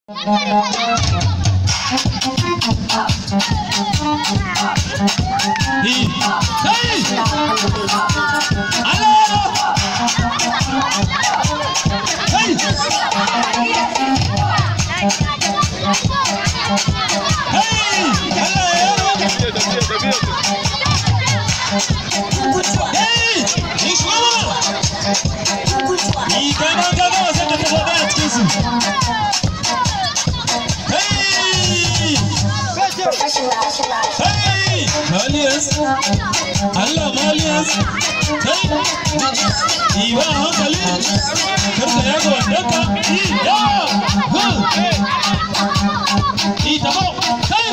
Hey! Allah! Hey! Hey! Allah ya Hey! Ni shugaba! Ni kai ma ka gama sai ka tafi ɗaya a cikinsu. Hey! Hey! Malians! Allah Malians! Kai! Iba a hankali! Kar ka yaga wandonka! Ya! I tabo! Kai!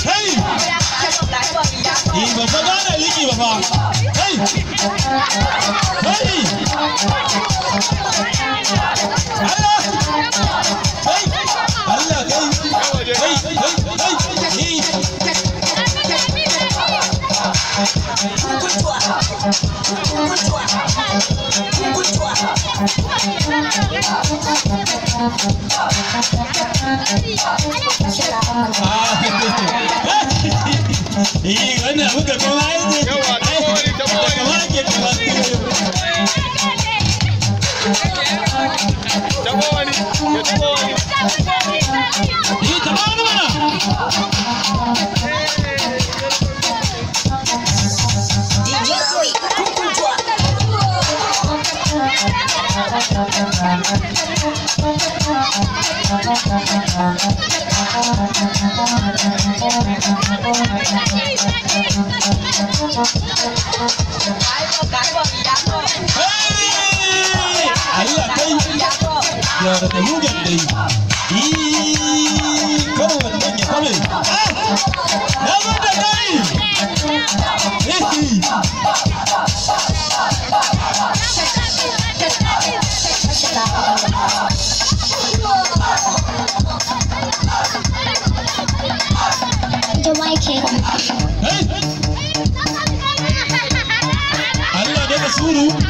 Kai! I ban fa gane liki ba fa! Kai! Kai! Allah! Kai! Allah kai! Kai! Kai! Kai! Eh, wannan abu ka kuma aiki. Yawa, tabo wani, tabo wani. Kama ake kama. Tabo wani, ya tabo wani. Eh, tabo wani mana. Hey! Allah kai. Yara da mugan dai. Eh, kar wannan ya kame. Ah! Na zo da kai. Eh. YK. Hey! Allah daga suru.